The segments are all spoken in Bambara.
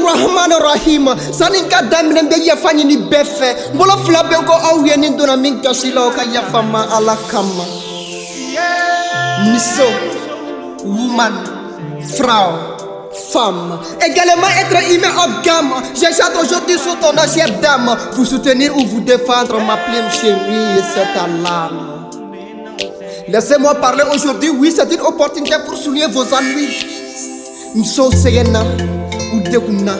Rahman Rahim. Sani n ka daminɛ, n bɛ yafa ɲini bɛɛ fɛ. N bolo fila bɛ ko aw ye ni donna min gasi la, o ka yafa n ma Ala kama. Muso, woman, Frau, femme, également être humain haut de gamme. Je chante aujourd'hui sous ton nom, chère dame. Vous soutenir ou vous défendre, ma plume chérie, c'est alarme. Laissez-moi parler aujourd'hui, oui, c'est une opportunité pour souligner vos ennuis. Musow sɛgɛnna, u degunna,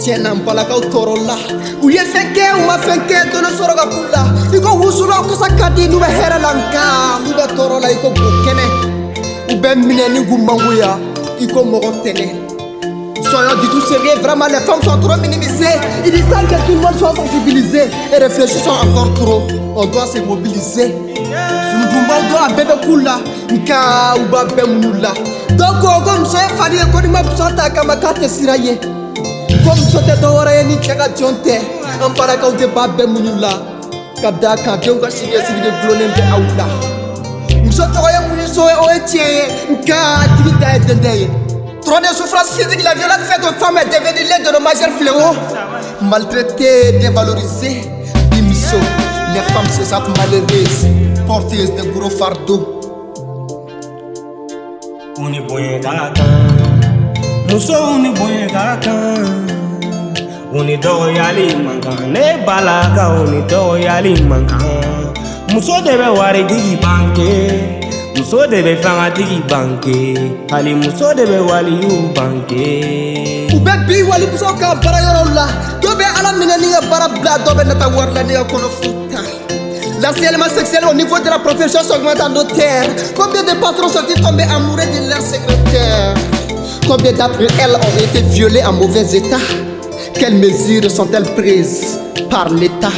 tiɲɛna, n balakaw tɔɔrɔ la. U ye fɛn kɛ, u ma fɛn kɛ, dɔnni sɔrɔ ka k'u la. I ko wusulaw kasa ka di n'u bɛ hɛrɛ la, nka n'u bɛ tɔɔrɔ la, i ko bo kɛnɛ. U bɛ minɛ ni k'u mangoya i ko mɔgɔ tɛnɛ. Soyons du tout sérieux, vraiment les femmes sont trop minimisées. Il est temps que tout le monde soit sensibilisé et réfléchissons encore trop. On doit se mobiliser. Sunukunbaw dɔn a bɛɛ bɛ k'u la, nka u b'a bɛɛ muɲu la. Dɔw ko ko muso ye fali ye, ko n'i ma muso ta kama k'a tɛ sira ye. Ko muso tɛ dɔwɛrɛ ye ni cɛ ka jɔn tɛ. An balakaw de b'a bɛɛ muɲu la. Ka d'a kan denw ka siniɲɛsigi de gulonnen bɛ aw la. Muso tɔgɔ ye muɲuso ye, o ye tiɲɛ ye, nka a tigi ta ye dɛndɛn ye. Trop de souffrance physique, la violence faite aux femmes est devenue l'un de nos majeurs fléaux. Maltraitées, dévalorisées, Bimiso, les femmes se sentent malheureuses, porteuses de gros fardeaux. U ni bonya ka kan, musow ni bonya ka kan, u ni dɔgɔyali man kan. Ne balakaw ni dɔgɔyali man kan. Muso de bɛ waritigi banke, muso de bɛ fangatigi banke, hali muso de bɛ waliyu banke. U bɛ bi walimusow ka baara yɔrɔw la. Dɔw bɛ Ala minɛ ni ka baara bila, dɔw bɛ nata wari la ni ka kɔnɔ fu ta. L'harcèlement sexuel au niveau de la profession s'augmente en nos terres. Combien de patrons sont-ils tombés amoureux de leur secrétaire? Combien d'entre elles ont été violées en mauvais état? Quelles mesures sont-elles prises par l'État?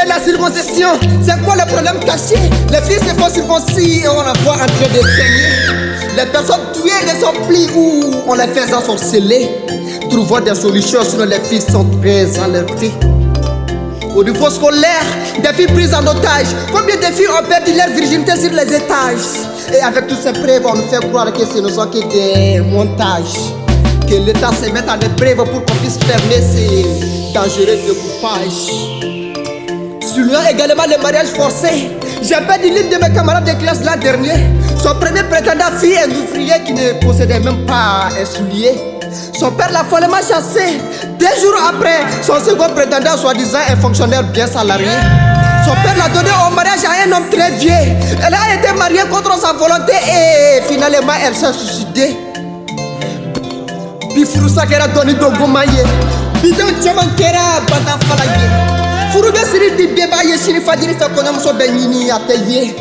Et la circoncision, c'est quoi le problème caché? Les filles se font circoncire et on la voit en train de saigner. Les personnes tuées ne sont plus où on les fait ensorceler. Trouvons des solutions, sinon les filles sont très alertées. Au niveau scolaire, des filles prises en otage. Combien de filles ont perdu leur virginité sur les étages? Et avec toutes ces preuves, on nous fait croire que ce ne sont que des montages. Que l'État se mette en épreuve pour qu'on puisse fermer ces dangereux découpages. Soulignant également le mariage forcé. J'ai perdu l'une de mes camarades de classe l'an dernier. Son premier prétendant fut un ouvrier qui ne possédait même pas un soulier. Son père l'a follement chassé. 2 jours après, son second prétendant, soi-disant un fonctionnaire bien salarié. Son père l'a donné au mariage à un homme très vieux. Elle a été mariée contre sa volonté et finalement elle s'est suicidée. Bi furusa kɛra dɔɔni dɔn ye, bidenw caman kɛra bada fala ye. Furu bɛ siri di, bɛɛ b'a ye, sini fajiri fɛ kɔɲɔmuso bɛ ɲini, a tɛ ye.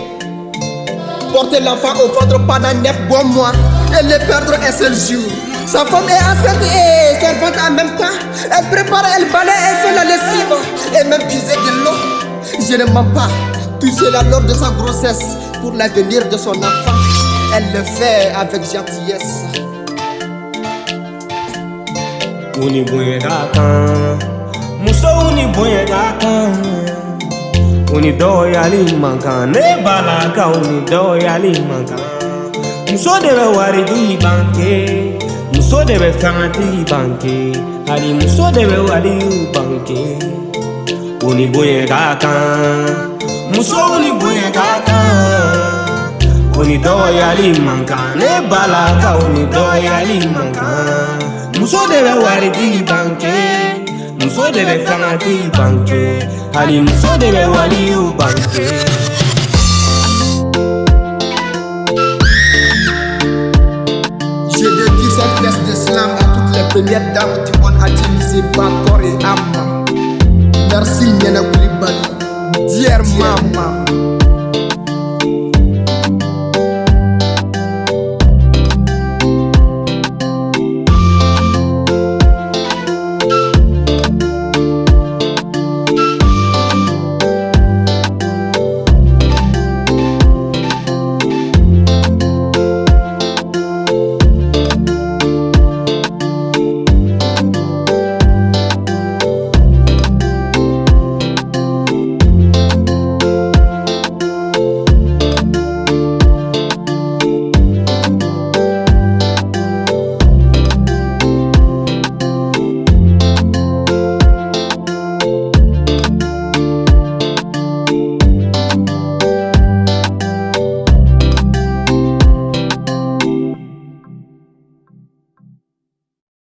Porter l'enfant au ventre pendant 9 bons mois et le perdre un seul jour. Sa femme est enceinte et servante en même temps. Elle prépare, elle balaie, elle fait la lessive et même puiser de l'eau. Je ne mens pas. Tout cela lors de sa grossesse pour l'avenir de son enfant. Elle le fait avec gentillesse. U ni bonya ka kan, musow ni bonya ka kan, u ni dɔgɔyali man kan. Ne balakaw ni dɔgɔyali man kan. Muso de bɛ waritigi banke, muso de bɛ fangatigi banke, hali muso de bɛ waliyu banke. U ni bonya ka kan, musow ni bonya ka kan, u ni dɔgɔyali man kan. Ne balakaw ni dɔgɔyali man kan. Muso de bɛ waritigi banke, muso de bɛ fangatigi banke, hali muso de bɛ waliyu banke. Je dédie cette pièce de slam à toutes les premières dames du monde entier qui se battent corps et âme. Merci Niana Koulibaly. Dear Mama.